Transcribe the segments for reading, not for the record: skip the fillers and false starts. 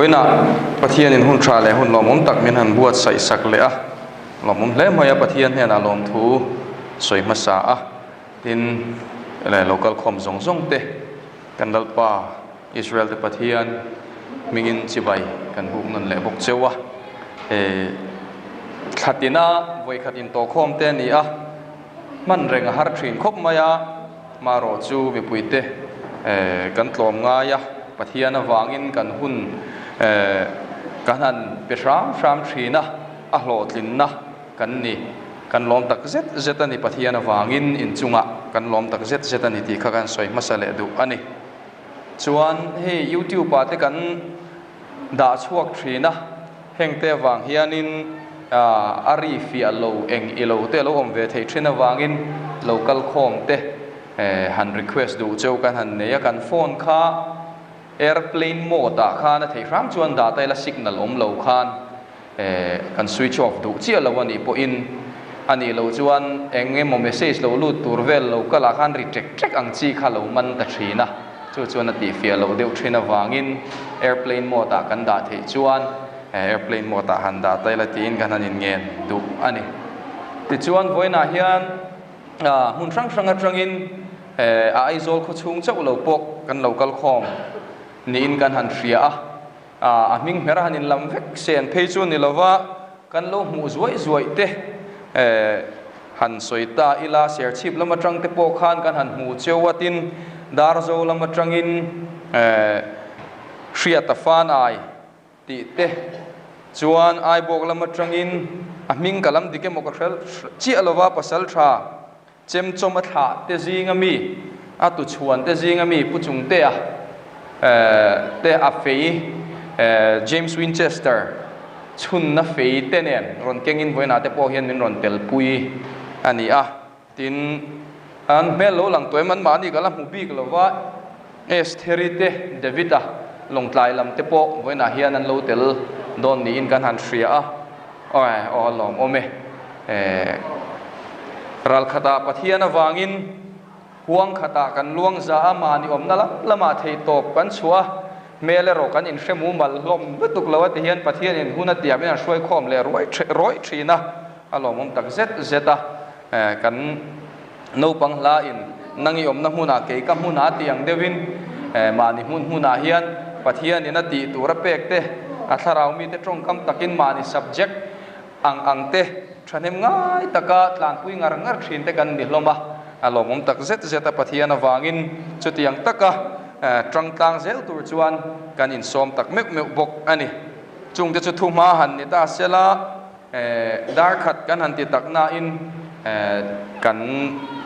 Vawiinah Pathianin hun tha leh hun lawmawm tak min han buatsaih sak leh a, lawmawm hle mai a, Pathian hnenah lawmthu sawi hmasa a, tin leh local khawm zawng zawng te kan Lalpa Israel te Pathian hmingin chibai kan buk nawn leh bawk cheu a, he thlatina vawikhat intawhkhawm te a ni a, hman reng a har thin khawp mai a, marawh chu mipuite kan tlawm ngai a, Pathian avangin kan hun kan han pe hram hram thin a, a hlawhtlinna kan ni. Kan lawm tak zet zet a ni Pathian avangin inchungah kan lawm tak zet zet a ni tih kha kan sawi hmasa leh duh a ni. Chuan hei YouTube ah te kan dah chhuak thin a, heng te avang hianin a ri fiah lo eng i lo te a lo awm ve theih thin avangin lo kal khawm te han request duh cheu kan han nei a, kan phone kha airplane mode ah khan a theih hram chuan dah ta ila signal awm lo khan kan switch off duh chiah lo a nih pawhin a nih loh chuan eng emaw message lo lut tur vel lo kal ah khan ri ṭek ṭek ang chi kha lo man ta ṭhin a, chu chuan a tihfiah loh deuh ṭhin avangin airplane mode ah kan dah theih chuan airplane mode ah han dah ta ila tiin kan han inngen duh a ni. Tichuan vawiinah hian hmun hrang hrang atangin a Aizawl khawchhung chauh lo pawh kan lo kal khawm niin kan han hria a. A hming hmer a han inlam vek sen phei chu ni lova kan lo hmuh zuaih zuaih te han sawi ta ila, Serchhip lam atang te pawh khan kan han hmu cheu a, tin Darzo lam atangin Hriata Fanai tih te chuan Aibawk lam atangin a hming ka lam dik emaw ka hre chiah lova Pasaltha Chemchawm a thlah te zinga mi, a tuchhuan te zinga mi Pu Chungtea te a fei James Winchester chhunna fei te nen rawn kengin vawiinah te pawh hian min rawn telpui a ni a. Tin, an hmel lo lang tawh em anmahni ka la hmu bik lo va, Estheri te, David-a lawngtlai lam te pawh vawiinah hian an lo tel dawn niin kan han hria a. Aw aw a lawmawm e. Ral khatah Pathian avangin huang khatah kan luang za a, mahni awmna lam lamah theihtawp kan chhuah a, hmel erawh kan inhre mumal hlawm lutuk lo a ti hian Pathianin hun a tiamin an hruaikhawm leh ruai rawih thin a, a lawmawm tak zet zet a. Kan naupang hla in nang i awmna hmunah kei ka hmunah tih ang deuhin mahni hmun hmunah hian Pathianin a tih tur a pek te, a thlarau mite tawngkam takin mahni subject ang ang te thahnem ngai taka tlanpui ngar ngar thin te kan ni hlawm a, a lawmawm tak zet zet a Pathian avangin chutiang taka tangtlang zel tur chuan kan insawm tak meuh meuh bawk a ni. Chungte chu thu hma han ni ta sela. Dar khat kan han ti tak nain kan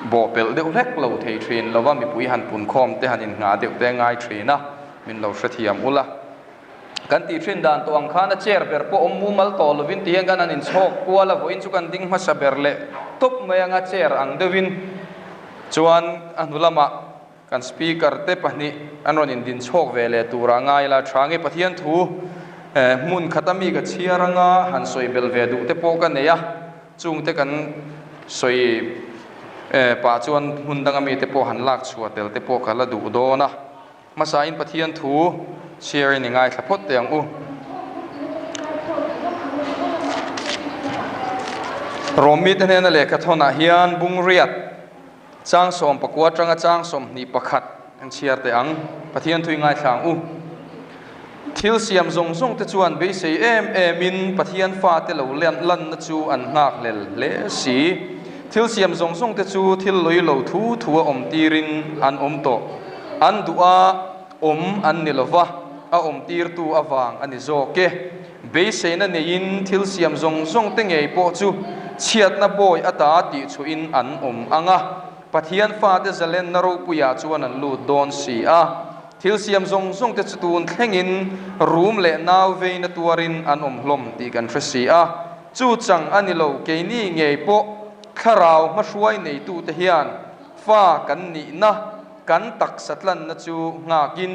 bawhpelh deuh hlek lo thei thin lova mipui han punkhawm te han innghah deuh te ngai thin a, min lo hrethiam ula. Kan tih thin dan tawh ang khan a chair ber pawh awm mumal tawh lovin ti hian kan han inchhawk kual a, vawiin chu kan ding hmasa ber leh tawp mai anga chair ang deuhin chuan a hnu lamah Kan speaker te pahnih an rawn indin chhawk ve leh turah ngai la tha nge Pathian thu hmun khata mi ka chhiar anga han sawi bel ve duh te pawh ka nei a, chung te kan sawi pah chuan hmun danga mi te pawh han lak chhuah tel te pawh ka la duh dawn a. Hmasain Pathian thu chhiarin i ngaithla phawt teh ang u. Rom mite hnena lehkha thawnah hian bungriat. Chang 19 atanga chang 21 an chhiar teh ang. Pathian thui ngaithla ang u. Thil siam zawng zawng te chuan beisei em em in Pathian fate lo lanna chu an nghak hlel hle si. Thil siam zawng zawng te chu thil lawih lo thu thu a awm tirin an awm tawh. An duh a awm an ni lova, a awm tirtu avang a ni zawk e. Beiseina neiin thil siam zawng zawng te ngei pawh chu chhiatna bawi ata tih chhuahin an awm ang a, Pathian fate zalenna ropuiah chuan an lut dawn si a. Thil siam zawng zawng te chu tun thlengin rum leh nau veina tuarin an awm hlawm tih kan hre si a. Chu chang a ni lo, keini ngei pawh thlarau hmahruai neitute hian fa kan nihna, kan taksa tlanna chu nghakin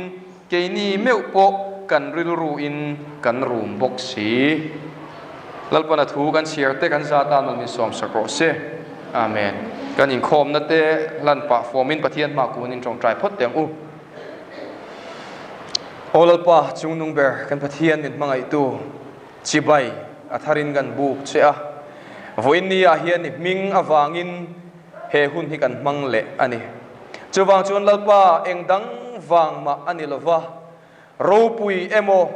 Keini meuh pawh kan rilruin kan rum bawk si. Lalpana thu kan chhiar te kan zat a nun min sawm sak rawh se. Amen. Kan inkhawmna te hlan pah fawmin Pathian hmah kunin tawngtai phawt teh ang u. Aw Lalpa, Chungnung ber kan Pathian min hmangaihtu chibai a tharin kan buk che a, vawiin ni ah hian i hming avangin he hun hi kan hmang leh a ni. Chuvang chuan Lalpa eng dang vang mah a ni lova, ropui emaw,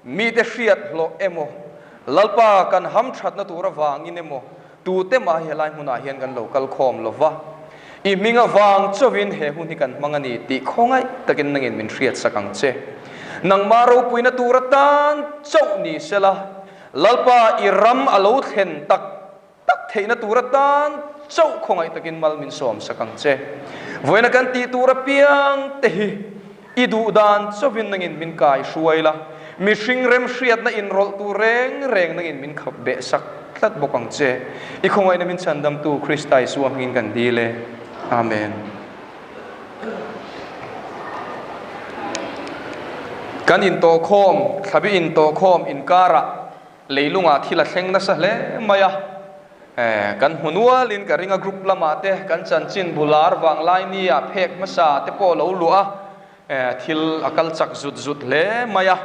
mite hriat hlawh emaw, Lalpa kan hamthatna tur avangin emaw, tute mah hi helai hmunah hian kan lo kal khawm lova, i hming avang chauhin he hun hi kan hmang a ni tih khawngaih takin nangin min hriatsak ang che. Nangmah ropuina tur atan chauh ni sela, Lalpa i ram a lo thlen tak tak theihna tur atan chauh khawngaih takin mal min sawm sak ang che. Vawiina kan tih tur apiang te hi i duh dan chauhin nangin min kai hruai la, mihring remhriatna inrawlh tur reng reng nangin min khap beh sak tlat bawk ang che. I khawngaihna min chhandamtu Krista Isua hmingin kan dil e. Amen. Kan intawhkhawm, thlabi intawhkhawm inkarah Leilungah thil a thleng nasa hle mai a, kan hmu nualin ka ring a, group lamah te kan chanchin bular vanglai nia phek hmasa te pawh a lo luah a, thil a kal chak zut zut hle mai a,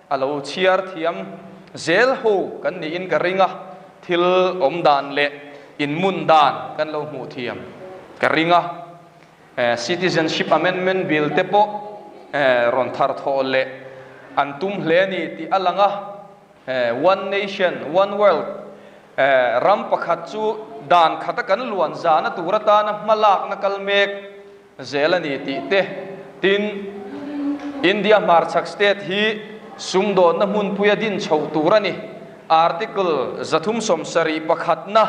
a lo chhiar thiam zel ho kan niin ka ring a, thil awm dan leh inmun dan kan lo hmuh thiam ka ring a. Citizenship Amendment Bill te pawh rawn thar thawh leh an tum hle a ni tih a lang a. One Nation, One World ram pakhat chu dan khata kan luan zahna tur atana hmalakna kal mek zel a ni tih te, tin, India hmarchhak state hi sumdawnna hmunpuia din chhoh tur a ni. Article 370 pakhatna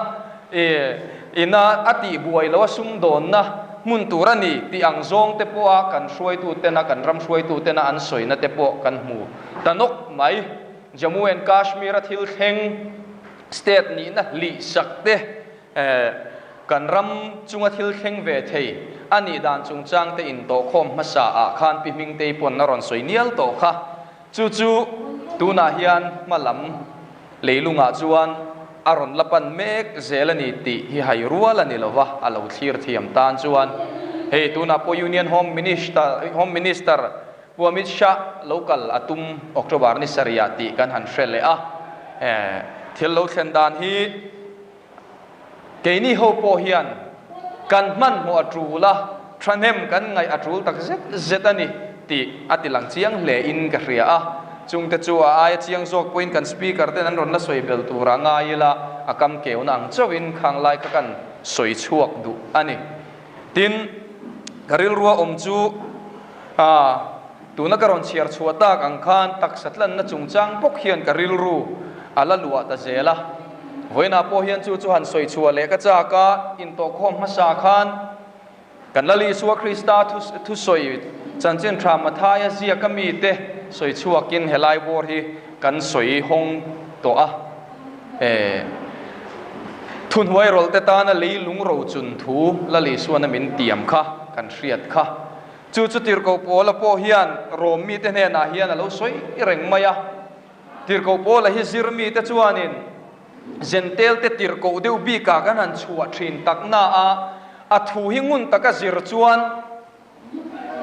ina a tihbuai loh a sumdawnna hmun tur a ni tih ang zawng te pawha kan hruaitutena kan ram hruaitutena an sawina te pawh kan hmu ta nawk mai. Jammu and Kashmir a thil thleng state nihna hlih sak te kan ram chunga thil thleng ve thei a nih dan chungchang te intawhkhawm hmasa ah khan Pi Hmingtei pawn a rawn sawi nial tawh kha. Chu chu tunah hian hma lam leilungah chuan a rawn la pan mek zel a ni tih hi hai rual a ni lo va, a lo thlir thiam tan chuan hei tunah pawh Union Home Minister Home Minister Pu Amit Shah lo kal a tum October ni sarih tih kan han hre leh a, thil lo thlen dan hi Keini ho pawh hian kan hmanhmawh a tul a, thahnem kan ngaih a tul tak zet zet a ni tih a ti lang chiang hle in ka hria a. Chungte chu a aia chiang zawk pawhin kan speaker ten an rawn la sawi bel tura ngai ila, a kam keuna ang chauhin khang lai kha kan sawi chhuak duh a ni. Tin, ka rilrua awm chu tuna ka rawn chhiar chhuah tak ang khan taksa tlanna chungchang bawk hian ka rilru a la luah ta zel a. Vawiinah pawh hian chu chu han sawi chhuah leh ka chak a, intawhkhawm hmasa khan kan Lal Isua Krista thusawi chanchin tha Mathaia ziaka mite sawi chhuakin helai bawr hi kan sawi hawng tawh a. E, Thuhnuai rawlh te tana lei lungro chun thu Lal Isuana min tiam kha kan hriat kha. Chu chu Tirhkoh Paula pawh hian Rom mite hnenah hian a lo sawi reng mai a. Tirhkoh Paula hi zir mite chuanin Zentel te tirhkoh deuh bikah kan han chhuah thin takna a, a thu hi ngun taka zir chuan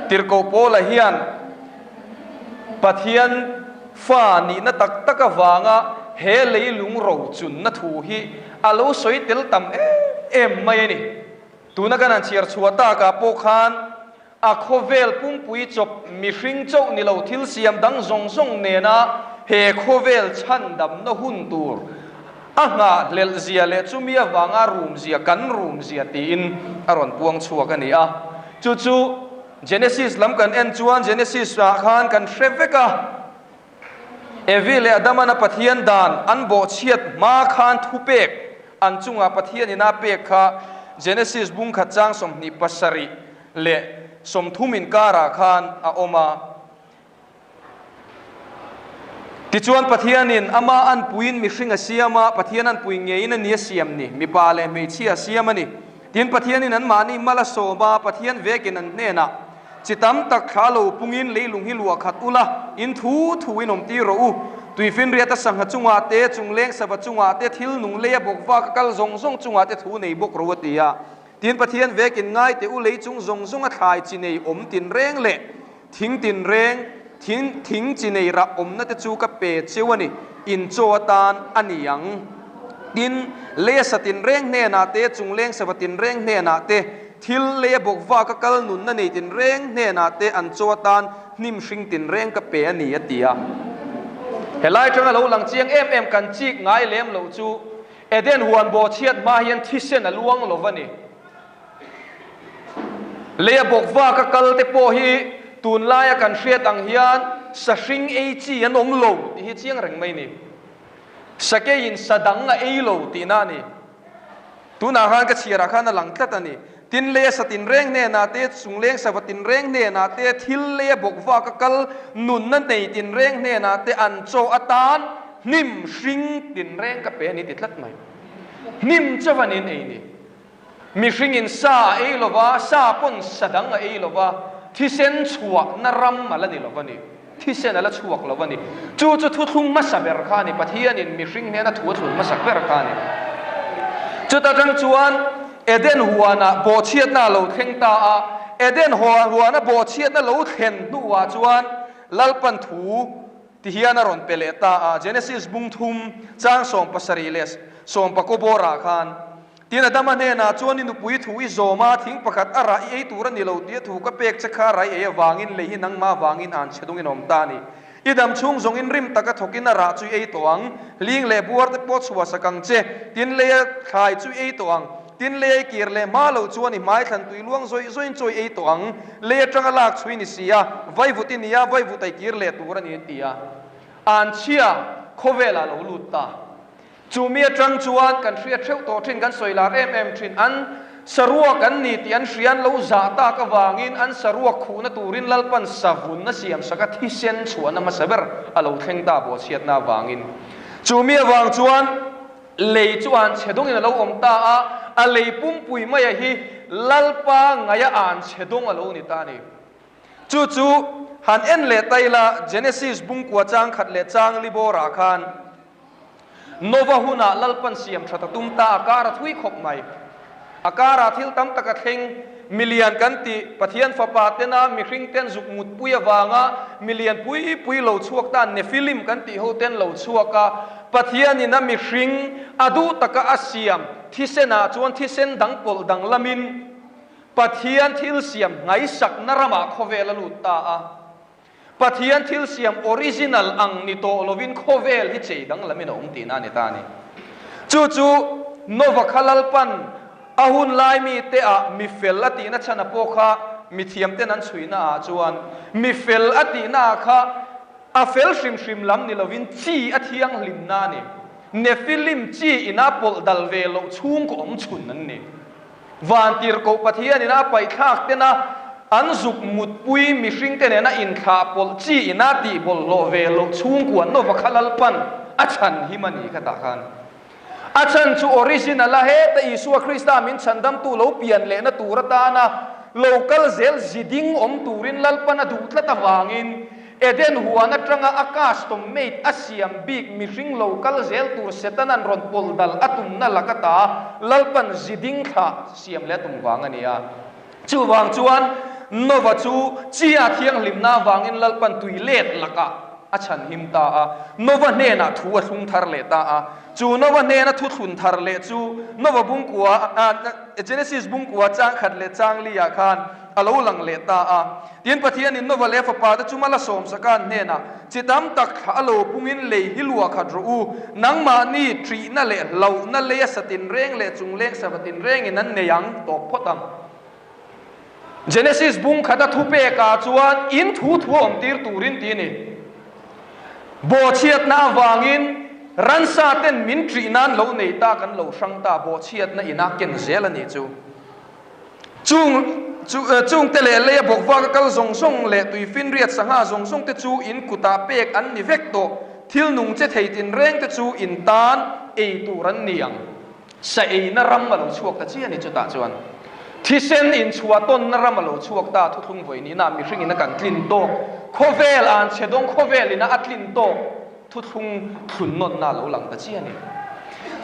Tirhkoh Paula hian Pathian fa nihna tak tak avanga he leilung rochunna thu hi a lo sawi tel tam em em mai a ni. Tuna kan han chhiar chhuah takah pawh khan a khawvel pumpui chawp mihring chauh ni lo thil siam dang zawng zawng nena he khawvel chhandamna hun tur a nghahhlelh zia leh chumi avanga rum zia, kan rum zia tiin a rawn puang chhuak a ni a. Chu chu Genesis lam kan en chuan Genesis ah khan kan hre vek a, Evi leh Adamana Pathian dan an bawhchhiat hma khan thupek an chungah Pathian ina pek kha Genesis bung khat chang 27 leh 30 inkarah khan a awm a. Tichuan Pathianin ama anpuiin mihring a siam a, Pathian anpui ngeiin a ni a siam ni, mipa leh hmeichhia a siam a ni. Tin, Pathianin anmahni mal a sawm a, Pathian vekin an hnenah, Chi tam tak thla lo pungin leilung hi luah khat ula, in thu thuin awm tir rawh u. Tuifinriata sangha chungah te, chungleng sava chungah te, thil nung leia bawk vak a kal zawng zawng chungah te thu nei bawk rawh u a ti a. Tin, Pathian vekin ngai teh u lei chung zawng zawnga thlai chi nei awm tinreng leh thing tinreng. Thing thing chi nei rah awmna te chu ka pe cheu a ni, in chaw atan a ni ang. Tin, leia sa tinreng hnenah te, chungleng sava tinreng hnenah te, thil leia bawk vaka kal nunna nei tinreng hnenah te an chaw atan hnim hring tinreng ka pe a ni, a ti a. Helai atanga lo lang chiang em em kan chik ngai lem loh chu Eden huan bawhchhiat hma hian thisen a luang lo va ni. Leia bawk vaka kal te pawh hi tunlaia kan hriat ang hian sahring ei chi an awm lo tih hi chiang reng mai ni. Sakeiin sa dang a ei lo tihna a ni. Tunah khan ka chhiarah khan a lang tlat a ni. Tin leia sa tinreng hnenah te, chungleng sava tinreng hnenah te, thil leia bawk vaka kal nunna nei tinreng hnenah te an chaw atan hnim hring tinreng ka pe a ni ti tlat mai. Hnim chauh an in ei ni. Mihringin sa a ei lo va, sa pawn sa dang a ei lo va, thisen chhuahna ram a la ni lo va ni. Thisen a la chhuak lo va ni. Chu chu thuthlung hmasa ber kha a ni, Pathianin mihring hnena thu a thlun hmasak ber kha a ni. Chuta tang chuan Eden huanah bawhchhiatna a lo thleng ta a, Eden huana bawhchhiatna lo thlen hnuah chuan Lalpan thu ti hian a rawn pe leh ta a, Genesis bung thum chang 70 leh sawmpakaw bawrah khan, Tin, Adama hnenah chuan i nupui thu i zawm a, thing pakhat a rah i ei tur a ni lo tia thu ka pek che kha rai ei avangin lei hi nangmah avangin an chhe dungin awm ta a ni. I dam chhung zawngin rim taka thawkin a rah chu i ei tawh ang, hling leh buar te pawh chhuah sak ang che, tin leia thlai chu i ei tawh ang, tin leia i kir leh hma loh chuan i hmai thlan tui luang zawih zawhin chaw i ei tawh ang, lei atanga lak chhui ni si a, vaivut i ni a, vaivut a i kir leh tur a ni, ti a anchhia khawvelah lo lut ta. Chu mi atang chuan kan hriat theuh tawh thin, kan sawi lar em em thin. An saruak an ni tih an hria, an lo zah tak avangin an saruak khuhna turin Lalpan savun a siam sak a, thisen chhuahna hmasa ber a lo thleng ta bawhchhiatna avangin. Chu mi avang chuan lei chu an chhe dawngin a lo awm ta a, a lei pumpui maia hi Lalpa ngaia an chhe dawng a lo ni ta a ni. Chu chu han en leh ta ila, Genesis bungkua chang khat leh chang li bawrah khan, Nova hunah Lalpan siam that a tum ta, a kar a thui khawp mai. A karah thil tam tak a thleng, milian kan tih, Pathian fapa tena mihring ten zuk mutpui avanga milian pui pui lo chhuak ta, Nephilim kan tih ho ten lo chhuak a, Pathianin a mihring a duh taka a siam thisenah chuan thisen dang pawlh danglamin Pathian thil siam ngaihsakna ramah khawvel a lut ta a. Pathian thil siam original ang ni tawh lovin khawvel hi chei danglamin a awm tihna a ni ta a ni. Chu chu Nova kha Lalpan a hun lai mite ah mi fel a tihna chhan a pawh kha mithiam ten an chhuihna ah chuan mi fel a tihna ah kha a fel hrim hrim lam ni lovin chi a thianghlimna a ni. Nephilim chi ina pawlh dal ve loh chhungkaw awm chhun an ni. Vantirhkoh Pathianin a paihthlak tena an zuk mutpui mihringte nena inthlah pawlh chi ina tih bawlhhlawh ve loh chhungkua Nova kha Lalpan a chhan him a ni kha tah khan. A chhan chu original a heta Isua Krista min chhandamtu lo pian lehna tur atana lo kal zel ziding awm turin Lalpan a duh tlat avangin Eden huan atanga a custom made a siam bik mihring lo kal zel tur Setana'n rawn pawl dal a tumna lak ata Lalpan ziding thlah siam leh a tum vang a ni a. Chuvang chuan Nova chu chia thianghlimna avangin Lalpan tui let lakah a chhanhim ta a, Nova hnenah thu a thlung thar leh ta a. Chu Nova hnena thu thlun thar leh chu Nova bungkua, Genesis bungkua chang khat leh chang li ah khan a lo lang leh ta a. Tin, Pathianin Nova leh fapa te chu mal a sawmsak a, an hnenah, Chi tam tak thla a lo pungin lei hi luah khat rawh u, nangmahni ṭihna leh hlauhna leia sa tinreng leh chungleng sava tinrengin an nei ang tawp phawt ang. Genesis bung khata thupekah chuan in thu thu a awmtir turin ti a ni. Bawhchhiatna avangin ransa ten min ṭih nan lo nei ta kan lo hrang ta, bawhchhiatna ina ken zel a nih chu. Chung chung te leh leia bawkvak a kal zawng zawng leh tuifinriat sangha zawng zawng te chu in kutah pek an ni vek tawh. Thil nung che thei tinreng te chu in tan ei tur an ni ang. Sa eina ram a lo chhuak ta chiah a ni chutah chuan thisen inchhuah tawnna ram a lo chhuak ta thuthlung vawi nihna mihring ina kan tlin tawk khawvel an chhe dawng khawvel ina a tlin tawk thuthlung thlun nawnna a lo lang ta chiah a ni.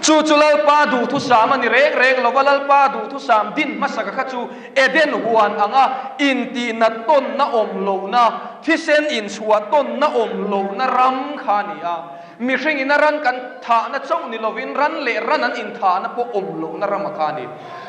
Chu chu Lalpa duhthusam a ni reng reng lova, Lalpa duhthusam din hmasaka kha chu Eden huan anga intihnat tawnna awm lohna, thisen inchhuah tawnna awm lohna ram kha a ni a. Mihringin a ran kan thahna chauh ni lovin ran leh ran an inthahna pawh awm lohna ram a kha a ni.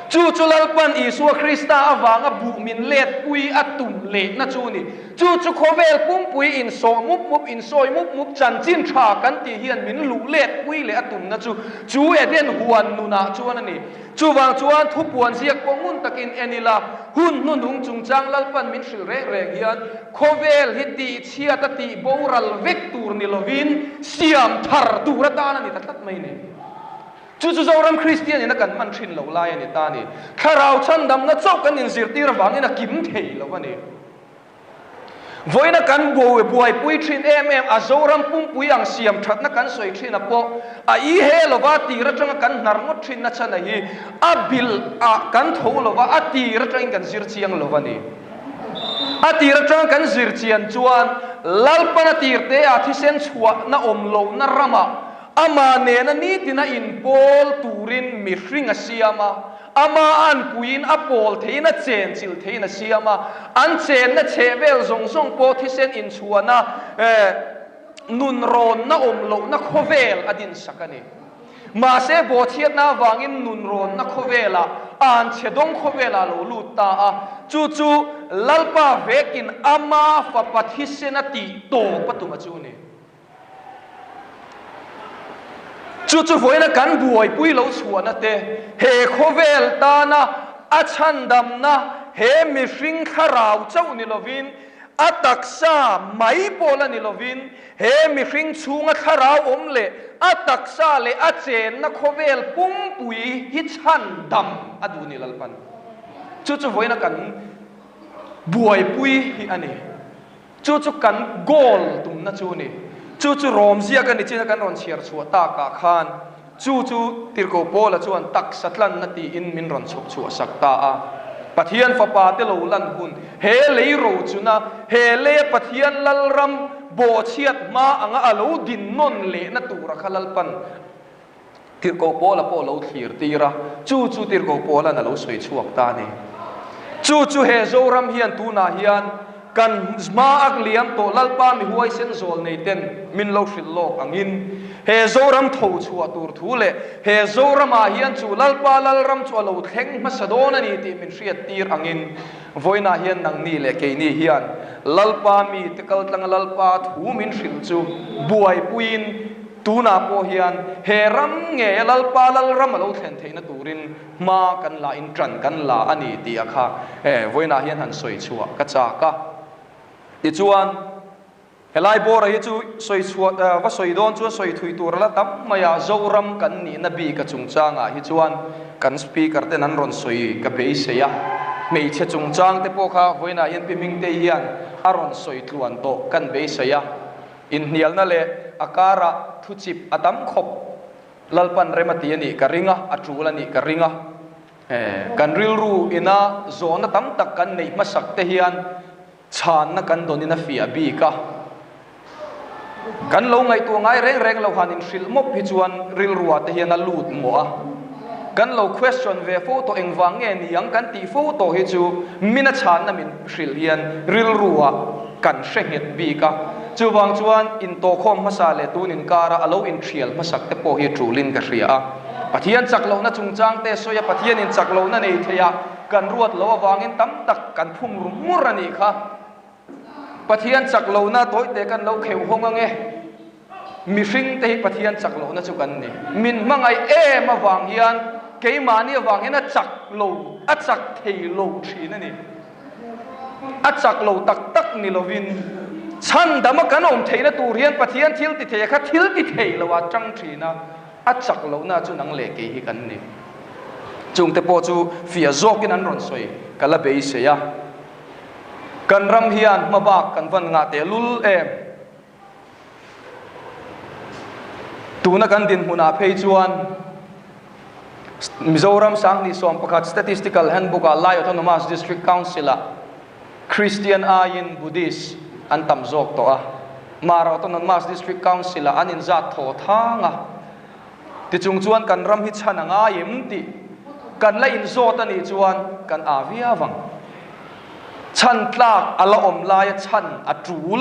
Chu chu Lalpan Isua Krista avanga buh min letpui a tum lehna chu a ni. Chu chu khawvel pumpui insawh mup mup, insawi mup mup, chanchin tha kan tih hian min luh letpui leh a tumna chu chu Eden huan nunah chuan a ni. Chuvang chuan thupuan ziak pawh ngun takin en ila, hun hnuhnung chungchang Lalpan min hrilh reng reng hian khawvel hi tihchhiat a tih boral vek tur ni lovin siam thar tur atan a ni ta tlat mai ni. Chu chu Zoram Kristian ina kan hman thin loh lai a ni ta a ni. Thlarau chhandamna chauh kan inzirtir avangin a kim thei lo a ni. Vawiina kan buaipui thin em em a, Zoram pumpui ang siam thatna kan sawi thin a pawh a i he lova tir atanga kan hnar ngawt thin na chhan a hi a bil ah kan tho lova a tir atangin kan zir chiang lo a ni. A tir atanga kan zir chian chuan Lalpan a tir te ah thisen chhuahna awm lohna ramah amah nena nitina inpawl turin mihring a siam a, Ama an puiin a pawl theiin a chen chilh theiin a siam a, an chenna chhehvel zawng zawng pawh thisen inchhuahna nunrawnna awm lohna khawvel a dinsak a ni. Mahse, bawhchhiatna avangin nunrawnna khawvelah an chhe dawng khawvelah a lo lut ta a, chu chu Lalpa vekin ama fapa thisen a tih tawp a tum a chu a ni. Chu chu vawiina kan buaipui lo chhuahna te, he khawvel tana a chhandamna, he mihring thlarau chauh ni lovin, a taksa mai pawh la ni lovin, he mihring chhunga thlarau awm leh a taksa leh a chenna khawvel pumpui hi chhandam a duh ni Lalpan. Chu chu vawiina kan buaipui hi a ni. Chu chu kan goal tumna chu a ni. Chu chu Rom ziak a ni chin a kan rawn chhiar chhuah takah khan chu chu Tirhkoh Paula chuan taksa tlanna tiin min rawn chhawp chhuah sak ta a. Pathian fapa te lo lan hun, he lei rochuna, he leia Pathian Lalram bawhchhiat hma anga a lo din nawn lehna tura kha Lalpan Tirhkoh Paula pawh a lo thlir tir a, chu chu Tirhkoh Paula'n a lo sawi chhuak ta a ni. Chu chu he Zoram hian tunah hian kan hma ak liam tawh Lalpa mi huaisen zawl nei ten min lo hrilh lawk angin he Zoram tho chhuah tur thu leh he Zoramah hian chu Lalpa Lalram chu a lo thleng hmasa dawn a ni tih min hriat tir angin vawiinah hian nangni leh keini hian Lalpa mite kaltlanga Lalpa thu min hrilh chu buaipuiin Tunah pawh hian he ram nge Lalpa Lalram a lo thlen theihna turin hma kan la in ṭan kan la a ni tih a kha vawiinah hian han sawi chhuah ka chak a. Tichuan, helai bawra hi chu sawi chhuah va sawi dawn chuan sawi thui tur a la tam mai a, Zoram kan nihna bik a chungchangah hi chuan kan Speaker ten an rawn sawi ka beisei a, hmeichhe chungchang te pawh kha vawiinah hian Pi Hmingtei hian a rawn sawi tluan tawh kan beisei a. Inhnialna leh a karah thu chip a tam khawp. Lalpan rem a ti a nih ka ring a, a tul a nih ka ring a. Kan rilru ina zawhna tam tak kan neih hmasak te hian chhanna kan dawnin a fiah bik a. Kan lo ngaihtuah ngai reng reng lo han inhrilh mawp hi chuan rilruah te hian a lut mawh a. Kan lo question ve fo tawh engvang nge ni ang kan tih fo tawh hi chu mina chhanna min hrilh hian rilruah kan hre nghet bik a. Chuvang chuan intawhkhawm hmasa leh tun inkara a lo inthial hmasak te pawh hi tulin ka hria a. Pathian chak lohna chungchang te sawi a, Pathianin chak lohna nei thei a kan ruat loh avangin tam tak kan phum ru ngur a nih kha. Pathian chak lohna tawite kan lo kheuh hawng ange. Mihring te hi Pathian chak lohna chu kan ni. Min hmangaih em avang hian keimahni avang hian a chak lo, a chak thei lo thin a ni. A chak lo tak tak ni lovin chhandama kan awm theihna tur hian Pathian thil ti thei a kha thil ti thei lo ah tang thin a, a chak lohna chu nang leh kei hi kan ni. Chungte pawh chu fiah zawkin an rawn sawi ka la beisei a. Kan ram hian hmabak kan van ngah tehlul em? Tuna kan dinhmunah phei chuan Mizoram 2011 Statistical Handbook-ah Lai Autonomous District Council-ah Christian aiin Buddhist an tam zawk tawh a, Mara Autonomous District Council-ah an inzat thaw thang a. Tichung chuan kan ram hi chhan a ngai em tih kan la inzawt a nih chuan kan aa viau ang. Chhan tlak a la awm laia chhan a tul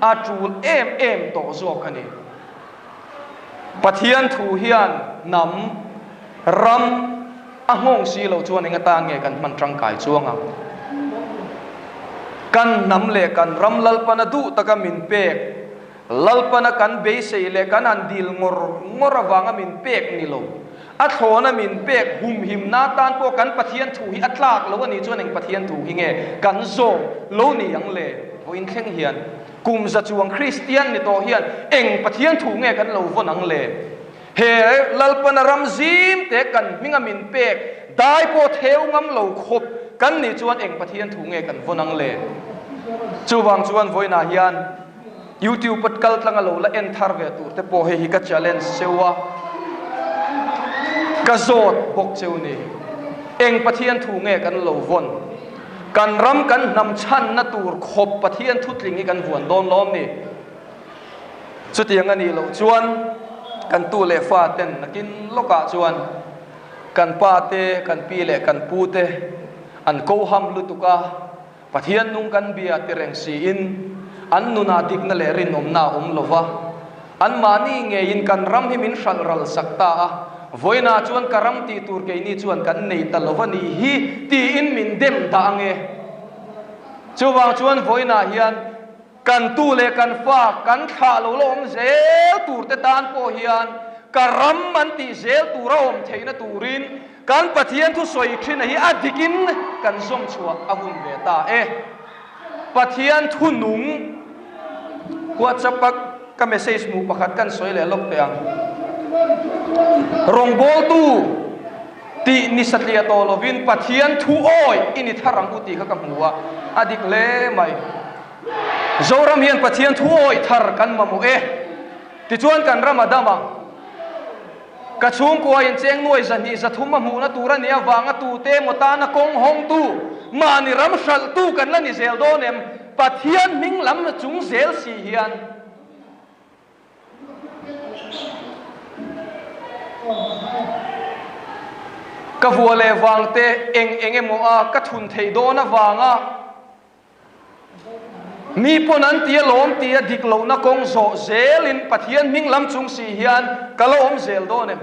a tul em em tawh zawk a ni. Pathian thu hian hnam, ram a nghawng si loh chuan eng atan nge kan hman tangkai chuang ang? Kan hnam leh kan ram Lalpana duh taka min pek, Lalpana kan beisei leh kan han dil ngawr ngawr avanga min pek ni lo. A thlawna min pek humhimna atan pawh kan Pathian thu hi a tlak lo a nih chuan eng Pathian thu hi nge kan zawm lo ni ang le? Vawiin thleng hian kum za chuang Kristian ni tawh hian eng Pathian thu nge kan lo vawn ang le? He Lalpana ram zim te kan hminga min pek dai pawh theu ngam lo khawp kan nih chuan eng Pathian thu nge kan vawn ang le? Chuvang chuan vawiinah hian YouTube a kal tlang a lo la en thar ve tur te pawh hei hi ka challenge cheu a, ka zawt bawk cheu ni. Eng Pathian thu nge kan lo vawn? Kan ram kan hnam chhanna tur khawp Pathian thu tling hi kan vuan dawn lawm ni? Chutiang a nih loh chuan kan tu leh fa ten nakin lawkah chuan kan pa te, kan pi leh kan pu te an koham lutuk a, Pathian nung kan bia ti reng siin an nunah dikna leh rinawmna a awm lo va, anmahni ngeiin kan ram hi min hralh ral sak ta a, vawiinah chuan ka ram tih tur keini chuan kan nei ta lo va nih hi tiin min dem dah ange. Chuvang chuan vawiinah hian Kan tu leh kan fa kan thlah lo la awm zel tur te tan pawh hian ka ram an tih zel tur a awm theihna turin kan Pathian thusawi thina hi a dikin kan zawm chhuah a hun ve ta e. Pathian thu nung WhatsApp a ka message hmuh pakhat kan sawi leh lawk teh ang. Rawngbawltu tih ni satliah tawh lovin Pathian thu awi i ni thar ang u tih kha ka hmu a, a dik hle mai. Zoram hian Pathian thu awih thar kan mamawh e. Tichuan kan ram a dam ang. Ka chhungkua in cheng nuai zahnih zathum a hmuhna tur a nih avanga tute emaw tana kawng hawngtu, mahni ram hralhtu kan la ni zel dawn em? Pathian hming lam chung zel si hian. Ka vua leh vangte eng eng emaw a ka thun theih dawn avanga. Mi pawn an ti alawm tia dik lohna kawng zawh zelin Pathian hming lam chung si hian ka la awm zel dawn em?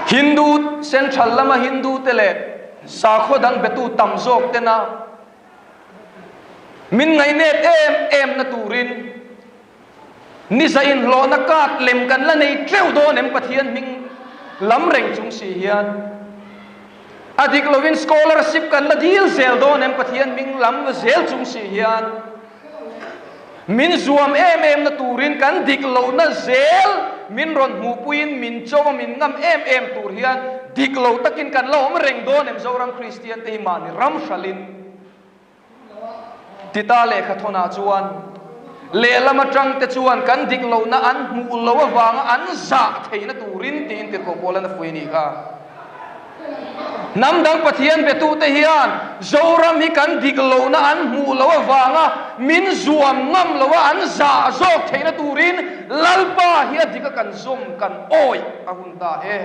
Hindu Central lama Hindu te leh sakhaw dang betu tam zawk tena min ngaihnep em em na turin Ni za inhlawhna card lem kan la nei teuh dawn em Pathian hming lam reng chung si hian a dik lovin scholarship kan la dil zel dawn em Pathian hming lam zel chung si hian min zuam em em na turin kan dik lohna zel min rawn hmuhpuiin min cho a min ngam em em tur hian dik lo takin kan la awm reng dawn em Zoram Kristian te hi mahni ram hralhin Tita lehkhathawnah chuan lehlam atangte chuan kan dik lohna an hmuh loh avanga an zah theihna turin tiin tirhkoh Paulan a fuih a nih kha. Hnam dang Pathian betute hian Zoram hi kan dik lohna an hmuh loh avanga min zuam ngam loha an zah zawk theihna turin Lalpa hi a dik a kan zawm kan awih a hun ta e.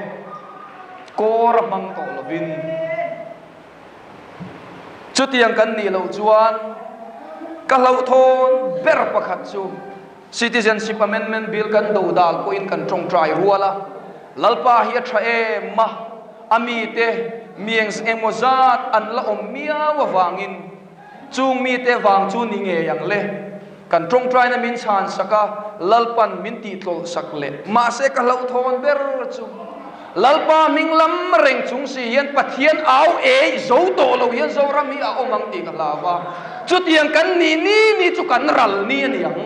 Kawr a hmang tawh lovin. Chutiang kan nih loh chuan ka hlauhthawn ber pakhat chu Citizenship Amendment Bill kan do dal pawhin kan tawngtai rual a, Lalpa hi a tha em a, a mite mi eng emaw zat an la awm miau avangin chung mite vang chu ni ngei ang le. Kan tawngtaina min chhan sak a, Lalpan min tihtlawlh sak leh. Mahse ka hlauhthawn ber chu Lalpa hming lam reng chung si hian Pathian au ei zo tawh lo hian Zoram hi a awm ang tih ka hlau a. Chutiang kan nih ni ni chu kan ral ni a ni ang.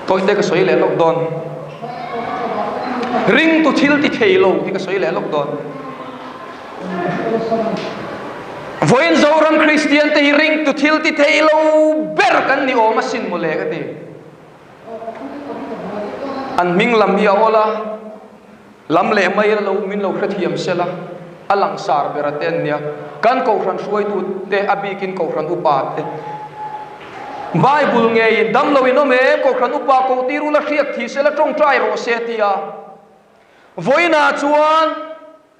Tawite ka sawi leh lawk dawn. Ringtu thil ti thei lo hi ka sawi leh lawk dawn. Vawiin Zoram Kristian te hi ringtu thil ti thei lo ber kan ni awm asin mawle ka ti. An hming lam hi a awl a, lam leh mai lo min lo hrethiam sela. A langsar ber a te an nia. Kan Kohhran hruaitu te, a bikin Kohhran upa te. Bible ngeiin damlo in awm em? Kohhran upa koh tir ula hriak thih sela tawngtai rawh se a ti a. Vawiinah chuan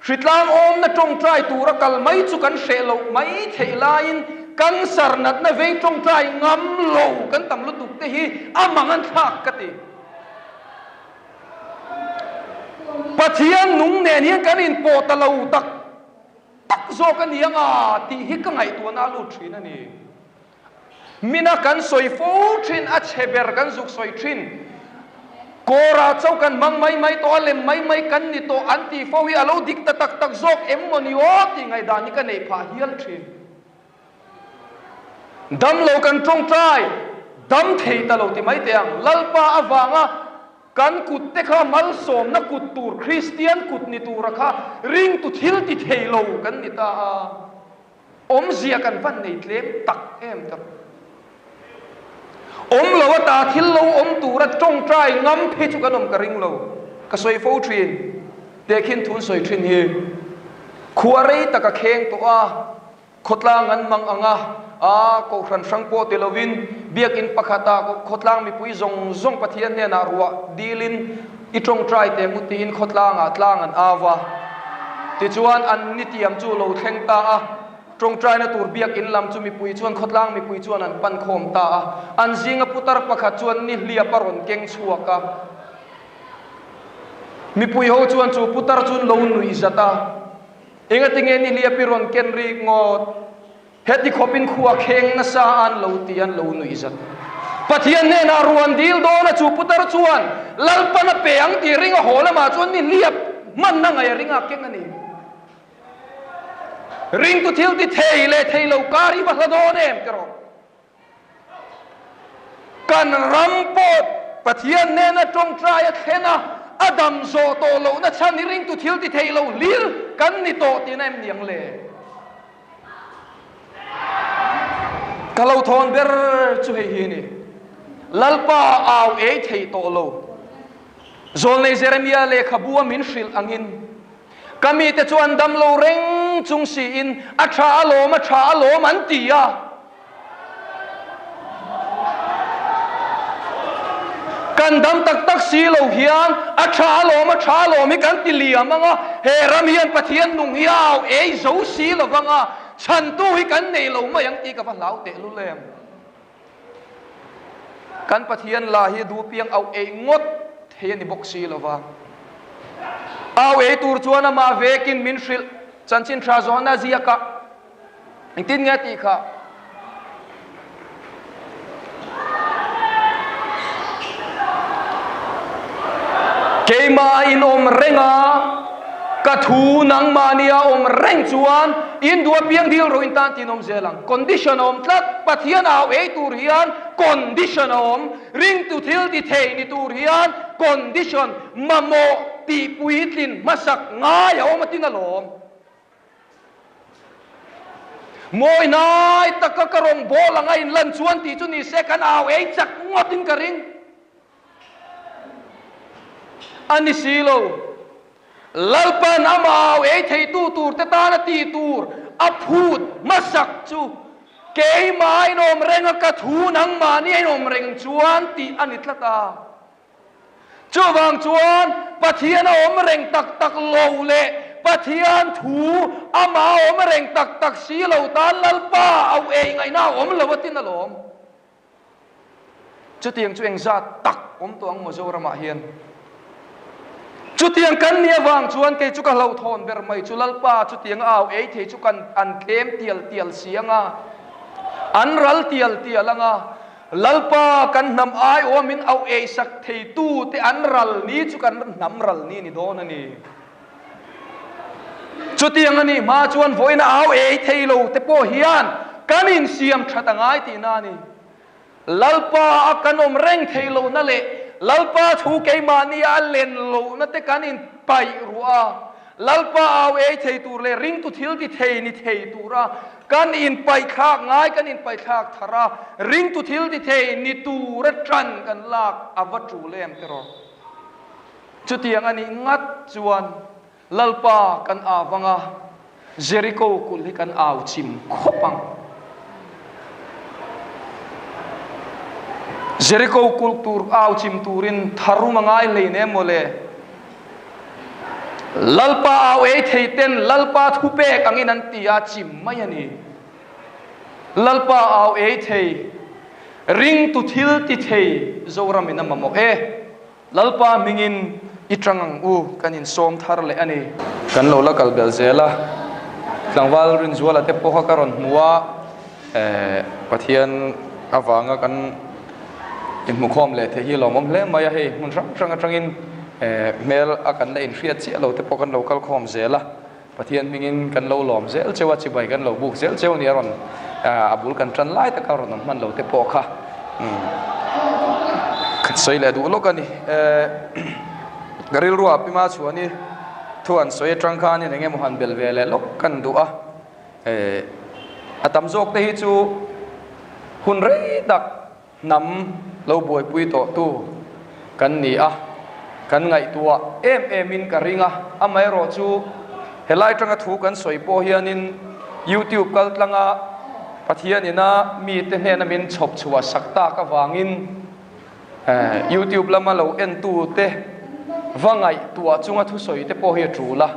hritlang awmna tawngtai tura kal mai chu kan hreh loh mai theih laiin cancer natna vei tawngtai ngam lo kan tam lutuk te hi a mang an thlak ka ti. Pathian nung nen hian kan inpawh ta lo tak tak zawk a ni anga tih hi ka ngaihtuahna a lut thin a ni. Mina kan sawi fo thin, a chhe ber kan zuk sawi thin. Kawrah chauh kan hmang mai mai tawh a, lem mai mai kan ni tawh an tih fo hi a lo dik ta tak tak zawk em maw ni aw tih ngaihdan hi ka neih phah hial thin. Dam lo kan tawngtai, dam thei ta lo ti mai teh ang. Lalpa avanga kan kut te kha malsawmna kut tur, Kristian kut ni tura kha ringtu thil ti thei lo kan ni ta a. Awmzia kan van nei tlem tak em tak. Awm lo ata thil lo awm tura tawngtai ngam phei chu kan awm ka ring lo. Ka sawi fo thin. Tehkhin thun sawi thin hi khua rei tak a kheng tawh a. Khawtlang an hmang ang a, a Kohhran hrang pawh ti lovin Biakinn pakhata khawtlang mipui zawng zawng Pathian hnenah ruah dilin i tawngtai teh ngut tiin khawtlangah tlang an au a. Tichuan an nitiam chu lo thleng ta a, tawngtaina tur Biakinn lam chu mipui chuan khawtlang mipui chuan an pan khawm ta a. An zinga putar pakhat chuan nihliap a rawn keng chhuak a. Mipui ho chuan chu putar chu an lo nuih zat a. Engatinge nihliap i rawn ken rik ngawt? Heti khawpin khua kheng nasa an lo ti an lo nuih zat. Pathian hnenah ruan dil dawn a chu putar chuan Lalpan a pe ang tih ring a haw lamah chuan nihliap hmanna ngaih a ring a keng a ni. Ringtu thil ti thei leh thei lo kar hi va hla dawn em ti rawh. Kan ram pawh Pathian hnena tawngtai a thlen a, a dam zawh tawh lohna chhan hi ringtu thil ti thei lo hlir kan ni tawh tihna em niang le? Ka lo thawn ber chu hei hi a ni, Lalpa au ei thei tawh lo. Zawlnei Jeremia lehkhabu a min hrilh angin, Ka mite chu an dam lo reng chung siin a tha alawm, a tha alawm an ti a. Kan dam tak tak si lo hian a tha alawm, a tha alawm hi kan ti liam ang a, he ram hian Pathian nung hi a au ei zo si lo vang a, chhantu hi kan nei lo mai ang tih ka va hlau tehlul em. Kan Pathian la hi duh piang auh ei ngawt thei a ni bawk si lo va. Au ei tur chuan amah vekin min hrilh chanchin tha zawhna ziak a, engtin nge tih kha? Keimah in awm reng a, ka thu nangmahni a awm reng chuan in duh apiang dil rawh in tan tiin awm zel ang. Condition a awm tlat, Pathian au ei tur hian condition a awm, ringtu thil ti thei ni tur hian condition mamawh tih puitlin hmasak ngai a awm a tin alawm. Mawi hnai taka ka rawngbâwl anga inlan chuan tih chu ni se kan au ei chak ngawtin ka ring. A ni si lo. Lalpan amah au ei theitu turte tana ti tur a phut hmasak chu keimah a inawm reng a, ka thu nangmahni a inawm reng chuan tih a ni tlat a. Chuvang chuan Pathian a awm reng tak tak lo leh Pathian thu amah a awm reng tak tak si lo tan Lalpa au ei ngaihna a awm lo a tin alawm. Chutiang chu engzat tak awm tawh ang maw Zoramah hian? Chutiang kan nih avang chuan kei chu ka hlauhthawn ber mai chu Lalpa chutiang a au ei thei chu kan an tlem tial tial si ang a, an ral tial tial ang a, Lalpa kan hnam aiawh min au ei sak thei tu te an ral ni chu kan hnam ral ni a ni dawn a ni. Chutiang a nih hma chuan vawiin a au ei thei lo te pawh hian kan insiam that a ngai tihna a ni. Lalpa a kan awm reng thei lohna leh Lalpa thu keimahni a len lohna te kan inpaih ruah a, Lalpa au ei thei tur leh ringtu thil ti thei ni thei tura kan inpaihthlak ngai kan inpaihthlak thar a, ringtu thil ti thei ni tura tan kan lak a va tul em tiraw? Chutiang a nih ngat chuan Lalpa kan avanga. Jeriko kulh hi kan au chim khawp ang. Jeriko kulh tur au chim turin tharum a ngai hleinem maw le. Lalpa au ei thei ten Lalpa thupek angin an ti a chim mai a ni. Lalpa au ei thei, ringtu thil ti thei Zoramin a mamawh e. Lalpa hmingin i tang ang u, kan insawm thar leh a ni. Kan lo la kal belh zel a, tlangval Rinzuala te pawh kha ka rawn hmu a, Pathian avanga kan inhmukhawm leh theih hi lawmawm hle mai a, hei hmun hrang hrang atangin hmel a kan la inhriat chiah lo te pawh kan lo kal khawm zel a. Pathian hmingin kan lo lawm zel cheu a, chibai kan lo buk zel cheu a ni a rawn a bul kan tan lai taka rawn awm hman lo te pawh kha kan sawi leh duh lawk a ni. Ka rilruah Pima Chhuani thu an sawi atang khanin eng emaw han bel ve leh lawk kan duh a, a tam zawk te hi chu hun rei tak Hnam lo buaipui tawhtu kan ni a, kan ngaihtuah em emin ka ring a, amaherawh chu helai atanga thu kan sawi pawh hianin YouTube kaltlanga Pathian ina mite hnena min chhawp chhuah sak tak avangin YouTube lama lo entute va ngaihtuah chunga thusawi te pawh hi a tul a,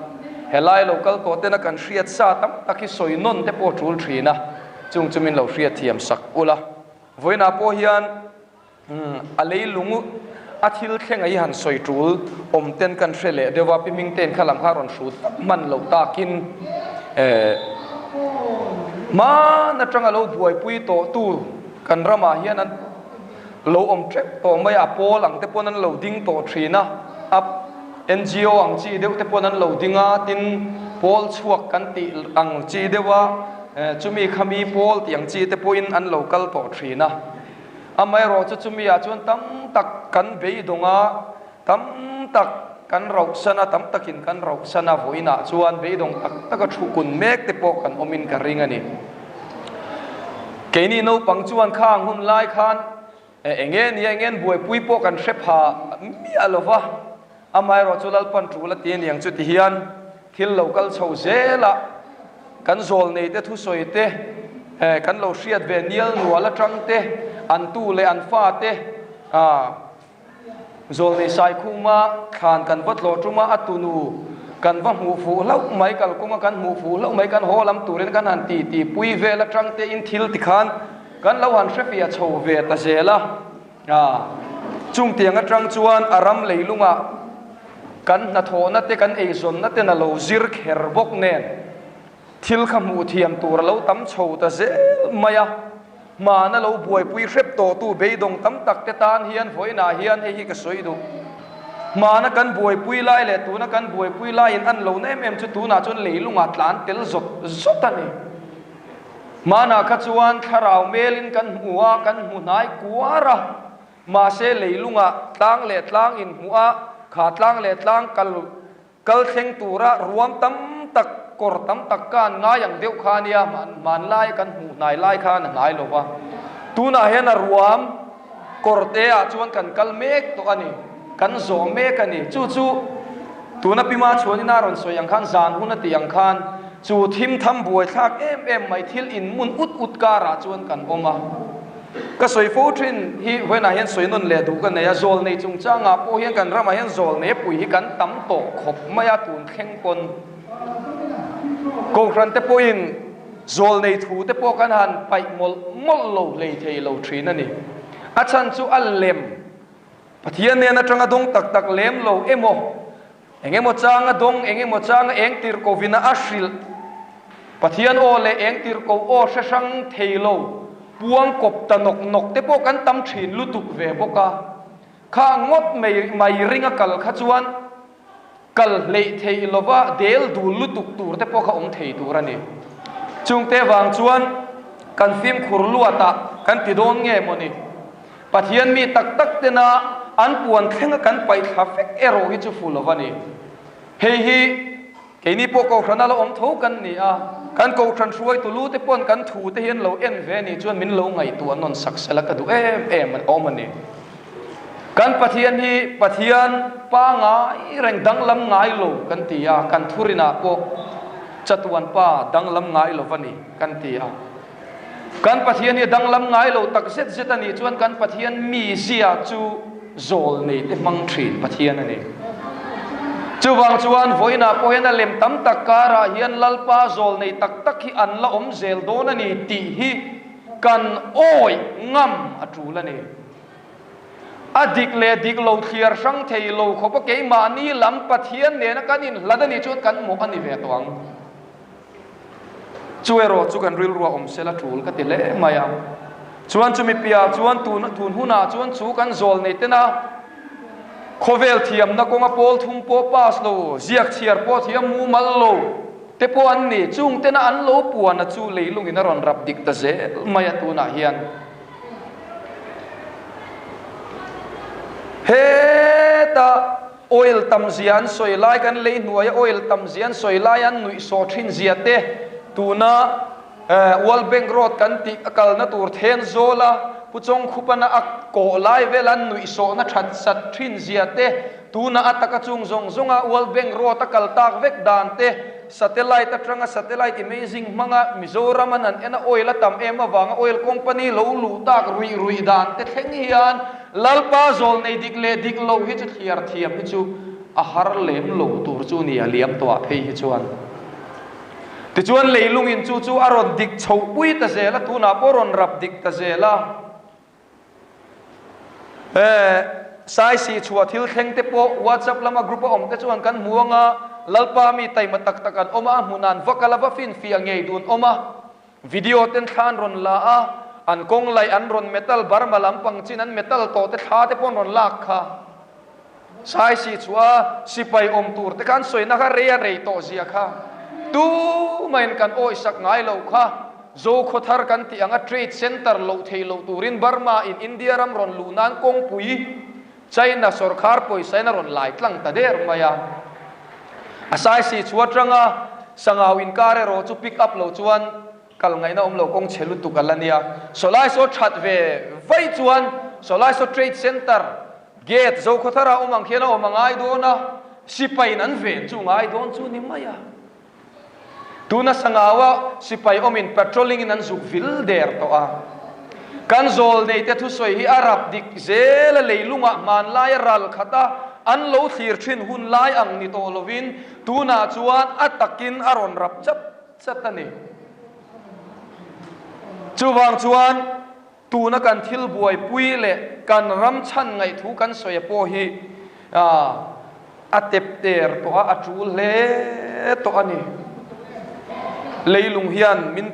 helai lo kal tawh tena kan hriat sa tam tak hi sawi nawn te pawh a tul thin a, chung chu min lo hriatthiam sak ula. Vawiinah pawh hian a leilung a thil thleng a hi han sawi tul awm ten kan hre leh deuh a, Pi Hmingtein kha lam kha rawn hrut hman loh takin hman atanga lo buaipui tawhtu kan ramah hian an lo awm tep tawh mai a, pawl ang te pawn an lo ding tawh thin a, a NGO ang chi deuh te pawn an lo ding a, tin pawl chhuak kan tih ang chi deuh a. Chumi khami pawl tih ang chi te pawhin an lo kal tawh thin a. Amaherawhchu chumi ah chuan tam tak kan beidawng a, tam tak kan rauhsan a, tam takin kan rauhsan a, vawiinah chuan beidawng tak taka thu kun mek te pawh kan awmin ka ring a ni. Keini naupang chuan khang hun lai khan eng nge nia eng nge an buaipui pawh kan hre pha miah lo va, Amaherawhchu Lalpan tul a ti aniang chu ti hian thil lo kal chho zel a, kan zawlnei te thusawi te, kan lo hriat ve nial nual atang te, an tu leh an fa te zawlnei Saikhuma thlan kan va tlawh tum a, a tunu kan va hmuh fuh hlauh mai, kalkawnga kan hmuh fuh hlauh mai, kan haw lam turin kan han ti ti pui vel atang te in thil tikhan kan lo han hrefiah chho ve ta zel a. A, chungtiang atang chuan a ram leilungah kan hnathawhna te kan eizawnna ten a lo zir kher bawk nen thil kha hmuh thiam tur a lo tam chho ta zel mai a, hmana lo buaipui hrep tawhtu beidawng tam tak te tan hian vawiinah hian hei hi ka sawi duh. Hmana kan buaipui lai leh tuna kan buaipui laiin an lo na em em chu tunah chuan leilungah tlan tel zawt zawt a ni. Hmanah kha chuan thlarau melin kan hmu a, kan hmu hnai kuar a, mahse leilungah tlang leh tlang inhmuh a, kha tlang leh tlang kal kal thleng tura ruam tam tak, kawr tam tak ka an ngai ang deuh kha a nia, hmanlai kan hmuh hnai lai khan a hnai lo va. Tunah hian a ruam kawr te ah chuan kan kal mek tawh a ni, kan zawh mek a ni. Chu chu tuna Pima Chhuanina rawn sawi ang khan zan hun a tih ang khan, Chu thim tham buaithlak em em mai thil in mun ut ut karah chuan kan awm a. Ka sawi fo thin hi vawiinah hian sawi nawn leh duh ka nei a, zawl nei chungchangah pawh hian kan ramah hian zawl nei pui hi kan tam tawh khawp mai a, tun thleng pawn Kohhran te pawhin zawl nei thu te pawh kan han paih mawlh mawlh lo hlei thei lo thin a ni. A chhan chu a lem Pathian nen atanga dawng tak tak lem lo emaw Eng emaw changa dawng, eng emaw changa eng tir kovina a hrilh. Pathian aw leh eng tir ko aw hre hrang thei lo, puang kawp ta nawk nawk te pawh kan tam thin lutuk ve bawk a. Kha ngawt mai mai ringa kal kha chuan kal hleih theih lova del dul lutuk tur te pawh kha awm thei tur a ni. Chungte vang chuan kan fimkhur luatah kan ti dawn nge maw ni? Pathian mi tak tak tena an puan thlenga kan paih thla vek erawh hi chu fu lo a ni. Hei hi keini pawh Kohhrana la awm tho kan ni a, kan Kohhran hruaitu lu te pawn kan thu te hian lo en ve ni chuan min lo ngaihtuah nawn sak sela ka duh em em awm a ni. Kan Pathian hi Pathian pangai reng danglam ngai lo kan ti a, kan thurinah pawh. Chatuan Pa danglam ngai lo va ni kan ti a. Kan Pathian hi a danglam ngai lo tak zet zet a nih chuan kan Pathian mizia chu zawl nei te hmang thin Pathian a ni. Chuvang chuan vawiinah pawh hian a lem tam tak karah hian Lalpa zawl nei tak tak hi an la awm zel dawn a ni tih hi kan awih ngam a tul a ni. A dik leh dik lo thliar hrang thei lo khawp a keimahni lam Pathian nena kan inhlat a nih chuan kan mawh a ni ve tawh ang. Chu erawh chu kan rilru a awm sela tul ka ti hle mai a. Chuan chumi piah chuan tun tun hunah chuan chu kan zawl nei tena khawvel thiamna kawnga pawl thum pawh pass lo, ziak chhiar pawh thiam mumal lo te pawh an ni. Chung tena an lo puana chu leilungin a rawn rap dik ta zel mai a tunah hian. Heta oil tam zia an sawi lai kan lei hnuaia oil tam zia an sawi lai an nuih sawh thin zia te tuna World Bank Road kan tih a kalna tur then zawla Pu Chawngkhupana a kawh lai vel an nuih sawhna that sat thin zia te tuna a taka chung zawng zawnga World Bank Road a kal tak vek dan te Satellite atanga satellite imaging hmanga Mizoram an han en a oil a tam em avanga oil company lo luh tak ruih ruih dan te thleng hian Lalpa zawl nei dik leh dik lo hi chu thliar thiam hi chu a har lem lo tur chu ni a liam tawh ah phei hi chuan. Tichuan leilungin chu chu a rawn dik chhoh pui ta zel a tunah pawh rawn rap dik ta zel a. He Saisih chhuah thil thleng te pawh WhatsApp lama group a awm te chuan kan hmu ang a, Lalpa mi taima tak tak an awm a, a hmun an va kal a, va finfiah ngei dun awm a, video ten thla an rawn la a, an kawng laih an rawn metal Burma lampang chin an metal tawh te thla te pawh an rawn lak kha. Saisih chhuah a sipai awm tur te kha an sawina kha rei a rei tawh zia kha tumahin kan awisak ngai lo kha. Zokhawthar kan tih anga trade centre loh theih loh turin Burma in India ram rawn luh nan kawngpui China sawrkhar pawisa in a rawn lai tlang ta der mai a. A saisih chhuah atanga Sangau inkar erawh chu pick up lo chuan Kal ngaihna awm lo kawng chhe lutuk a la nia. Sawlai saw that ve vai chuan sawlai saw trade centre gate Zokhawthara awm ang khian a awm a ngai dawn a, sipai in an ven chu ngai dawn chu ni mai a. Tuna Sangaua sipai awmin patrolling in an zuk vil der tawh a. Kan zawl neite thusawi hi a rap dik zel a leilungah hmanlai a ral khat a, an lo thlir thin hun lai ang ni tawh lovin tunah chuan a takin a rawn rap chat chat a ni. Chuvang chuan tuna kan thil buaipui leh kan ram chhan ngaihthu kan sawi a pawh hi a tep ter tawh a, a tul hle tawh a ni. Leilung hian min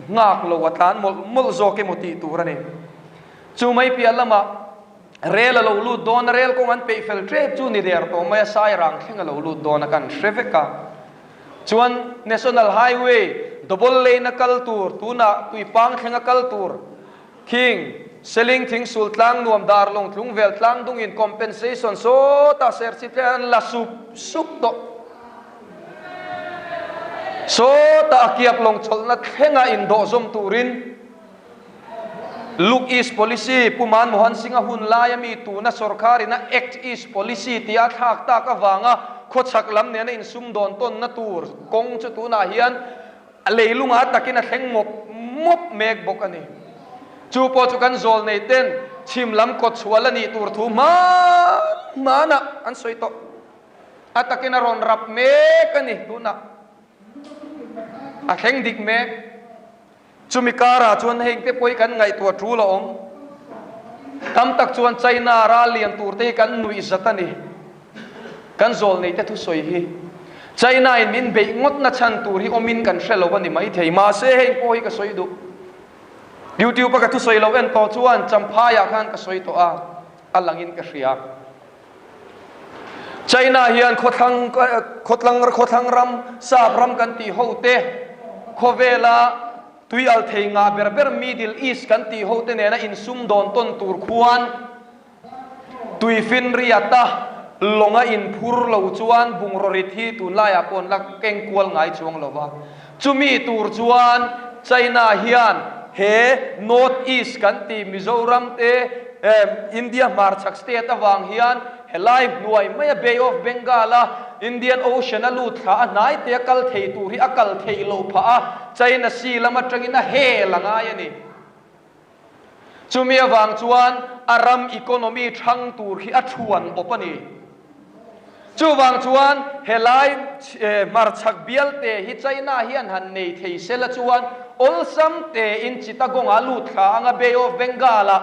nghak lo a tlan mawlh mawlh zawk emaw tih tur a ni. Chu mai piah lamah rel a lo lut dawn a, rel kawng an peih fel tep chu ni der tawh mai a, sairang thleng a lo lut dawn a kan hre vek a. Chuan National Highway double lane a kal tur, tunah Tuipang thleng a kal tur, Khing, Seling, Thingsul, Tlangnuam, Darlawng, Tlungvel, Tlangdungin compensation sawtah Serchhip thleng an la sup sup tawh. Sawtah a kiap lawng chawlhna thlenga indawhzawm turin Look East Policy, Pu Manmohan Singh-a hun laia mi tuna sawrkharin a Act East Policy tia thlak tak avanga khawchhak lam nena insumdawn tawnna tur kawng chu tunah hian leilunga takin a thleng mawp mawp mek bawk a ni. Chu pawh chu kan zawl nei ten chhim lam kawtchhuah la nih tur thu hman hmanah an sawi tawh. A takin a rawn rap mek a ni tunah. A thleng dik mek. Chumi karah chuan heng te pawh hi kan ngaihtuah tul a awm. Tam tak chuan China ral lian tur te hi kan nuih zat a ni. Kan zawl nei te thusawi hi China in min beih ngawt na chhan tur hi awmin kan hre lo a ni maithei. Mahse heng pawh hi ka sawi duh. YouTube a ka thusawi lo en tawh chuan Champhai ah khan ka sawi tawh a, a langin ka hria. China hian khawthlang khawtlang khawthlang ram sap ram kan tih ho te khawvela tui al thei ngah ber ber Middle East kan tih ho te nena insum dawn tawn tur khuan tuifinriata lawnga inphur lo chuan bungraw rit hi tunlaiah pawh an la keng kual ngai chuang lo va. Chumi tur chuan China hian he North East kan tih Mizoram te India hmarchhak state avang hian helai hnuai maia Bay of Bengal a Indian Ocean a lut thla a hnai te a kal thei tur hi a kal theih loh phah a, China Sea lam atangin a hel a ngai a ni. Chumi avang chuan a ram economy thang tur hi a thuan awp a ni. Chuvang chuan helai hmarchhak bialte hi China hian han nei thei sela chuan awlsam tein Chittagong-ah lut thla anga Bay of Bengal-ah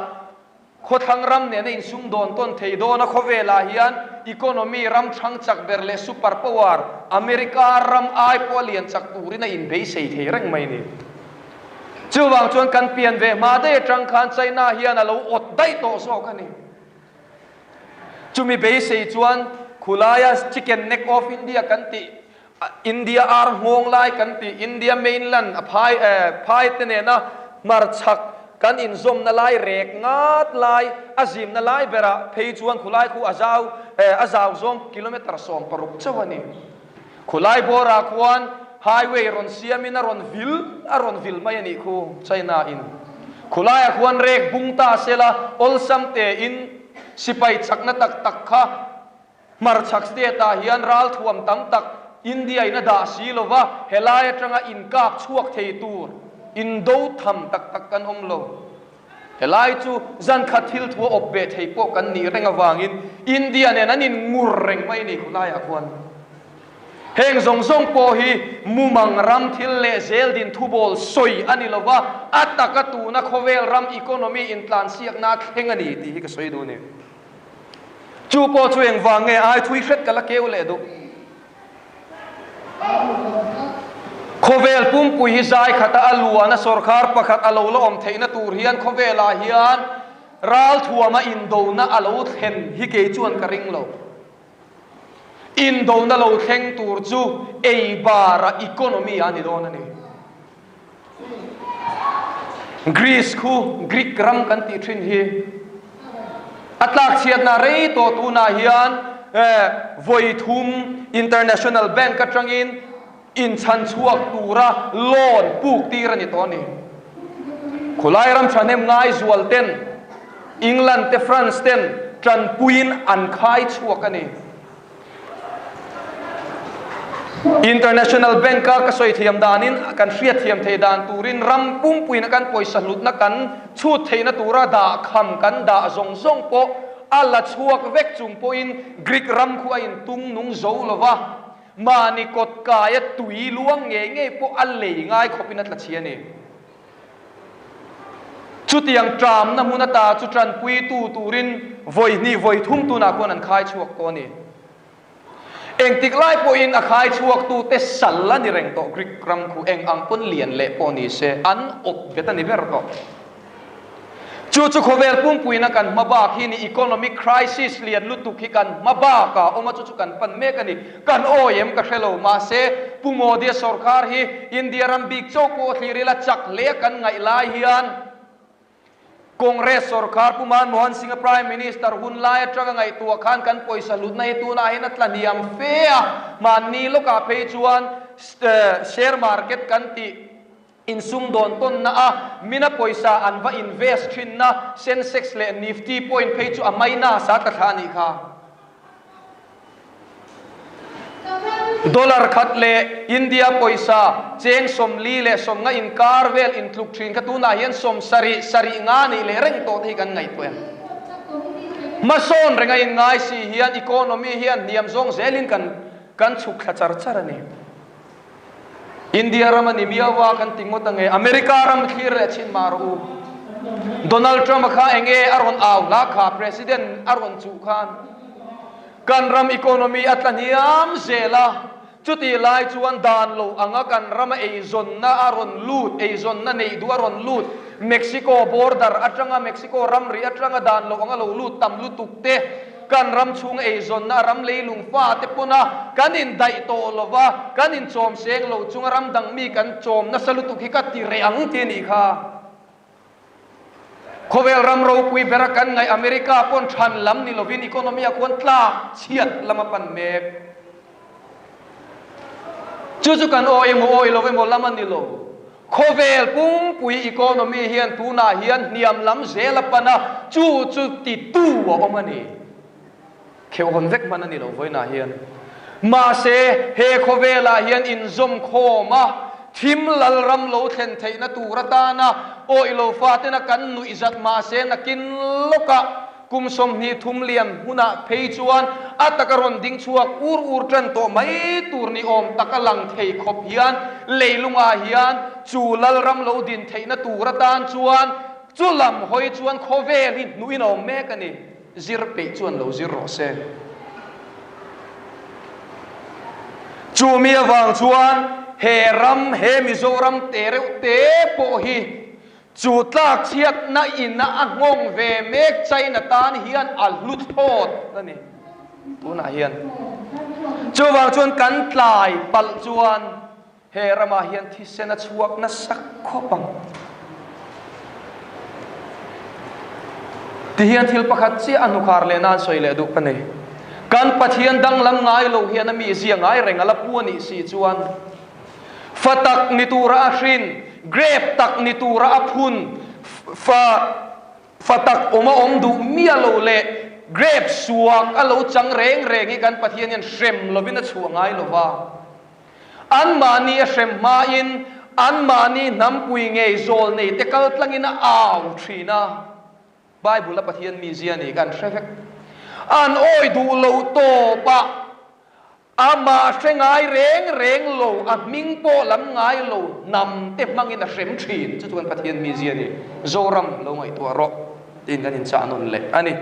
khawthlang ram nena insumdawn tawn thei dawn a khawvelah hian economy ram thang chak ber leh super power America ram ai pawh a lian chak turin a inbeisei thei reng mai a ni. Chuvang chuan kan pian ve hma daih atang khan China hian a lo awt daih tawh zawk a ni. Chumi beisei chuan khulaia Chicken Neck of India kan tih, India ar nghawng lai kan tih, India mainland a phai phai te nena hmarchhak kan inzawmna lai rek ngat lai a zimna lai berah phei chuan khulai khu a zau a zau zawng kilometre 16 chauh a ni. Khulai bawrah khuan highway rawn siamin a rawn vil a rawn vil mai a nih khu China in. Khulaiah khuan rek bung ta sela awlsam tein sipai chakna tak tak kha hmarchhak state ah hian ralthuam tam tak India in a dah si lova helai atanga inkap chhuak thei tur indo tham tak tak kan awm lo. Helai chu zan khat thil thu a awp ve thei pawh kan nih reng avangin India nen an in ngur reng mai a ni khulaiah khuan. Heng zawng zawng pawh hi mumang ram thil leh zel din thubawl sawi a ni lova, a taka tuna khawvel ram economy intlansiakna a thleng a ni tih hi ka sawi duh a ni. Chu pawh chu engvang nge ai thui hret ka la keu leh duh. Khawvel pumpui hi zai khata a luan a sawrkhar pakhat a lo la awm theihna tur hian khawvelah hian ralthuama indona a lo thlen hi kei chuan ka ring lo. Indona lo thleng tur chu ei bara economy a ni dawn a ni. Greece khu Greek ram kan tih thin hi a tlakchhiatna rei tawh tunah hian vawi thum International Bank atangin inchhan chhuak tura loan puk tir a ni tawh a ni. Khulai ram thahnem ngai zual ten England te France ten tanpuiin an khai chhuak a ni. International Bank a ka sawi thiam danin kan hriat thiam thei dan turin ram pumpuiin a kan pawisa hlutna kan chhut theihna tura dah kham kan dah zawng zawng pawh a la chhuak vek chung pawhin Greek ram khu a intung nung zo lova, mahni kawt kaia tui luang ngei ngei pawh a lei ngai khawpin a tla chhi a ni. Chutiang ṭamna hmun ata chu ṭanpuitu turin vawi hnih vawi thum tunah khuan an khai chhuak tawh a ni. Engtik lai pawhin a khai chhuaktute sal a ni reng tawh Greek ram khu eng ang pawn lian leh pawh ni se an awp bet a ni ber tawh. Chu chu khawvel pumpuina kan hma bak hi ni economic crisis lian lutuk hi kan hma bak a awm a chu chu kan pan mek a ni. Kan awi em ka hre lo mahse Pu Modi-a sorkar hi India ram bik chauh pawh thlir ila chak hle a kan ngaih lai hian Congress sorkar Pu Manmohan Singh-a Prime Minister hun lai atanga ngaihtuah khan kan pawisa hlutna hi tunah hian a tla hniam fe a hmanni lawkah phei chuan share market kan tih Insumdawn tawnna a mina pawisa an va invest thinna Sensex leh Nifty point phei chu a minus a tla thla a nih kha. Dollar khat leh India pawisa cheng 40 leh 50 inkar vel intluk thin kha tunah hian 70, sarih nga nih leh reng tawh te hi kan ngaihtuah em? Hmasawn renga inngai si hian economy hian hniam zawng zelin kan kan chhuk thla char char a ni. India ram a ni miau a kan ti ngawt ange. America ram thlir leh chhin mah rawh u. Donald Trump a kha enge a rawn au hla kha President a rawn chuh khan kan ram economy a tla hniam zel a, chutih lai chuan dan lo anga kan rama eizawnna a rawn lut, eizawnna neih duh a rawn lut, Mexico border atanga Mexico ramri atanga dan lo anga lo lut tam lutuk te, Kan ram chhung eizawnna ram leilung fa te pawn a kan indaih tawh lo va, kan inchawm seng lo chunga ram dang mi kan chawm nasa lutuk hi ka ti reh ang ti a nih kha. Khawvel ram ropui bera kan ngaih America pawn than lam ni lovin economy ah khuan tlak chhiat lam a pan mek. Chu chu kan awi emaw awi lo emaw lam a ni lo. Khawvel pungpui economy hian tunah hian hniam lam zel a pan a, chu chu titu a awm a ni. Kheuh hawn vek hman a ni lo vawiinah hian. Mahse, he khawvelah hian inzawmkhawm a, thim lalram lo thlen theihna tur atana awih lo fatena kan nuihzat mahse nakin lawkah kum 23 lian hunah phei chuan a taka rawn ding chhuak ur ur tan tawh mai tur ni awm taka lang thei khawp hian leilungah hian chu lalram lo din theihna tur atan chuan chu lam hawi chuan khawvel hi hnuhin a awm mek a ni. Zir peih chuan lo zir rawh se. Chu mi avang chuan he ram, he Mizoram te reuh te pawh hi chu tlak chhiatna ina a nghawng ve mek China tan hian a hlu thlawt a ni tunah hian. Chuvang chuan kan tlai palh chuan He ramah hian thisen a chhuak nasa khawp ang. Tihian thil pakhat chiah a hnukhar leh nan sawi leh duh ka nei. Kan Pathian danglam ngai lo hian a mizia ngai reng a la pu a nih si chuan fa tak ni tura a hrin, grape tak ni tura a phun, fa fa tak awm a awm duh miah lo leh grape suak a lo chang reng reng hi kan Pathian hian hrem lovin a chhuah ngai lo va. Anmahni a hrem hmain anmahni hnampui ngei zawl nei te kal tlangin a au thin a. Bible a Pathian mizia ni kan hre vek. An awi duh lo tawp a, amah hre ngai reng reng lo, a hming pawh lam ngai lo hnam te hmangin a hrem thin. Chu chuan Pathian mizia ni Zoram lo ngaihtuah rawh tiin kan inchah nawn leh a ni.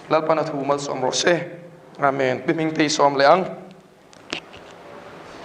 Lalpan a thu malsawm rawh se. Amen. Pi Hmingtei sawm leh ang.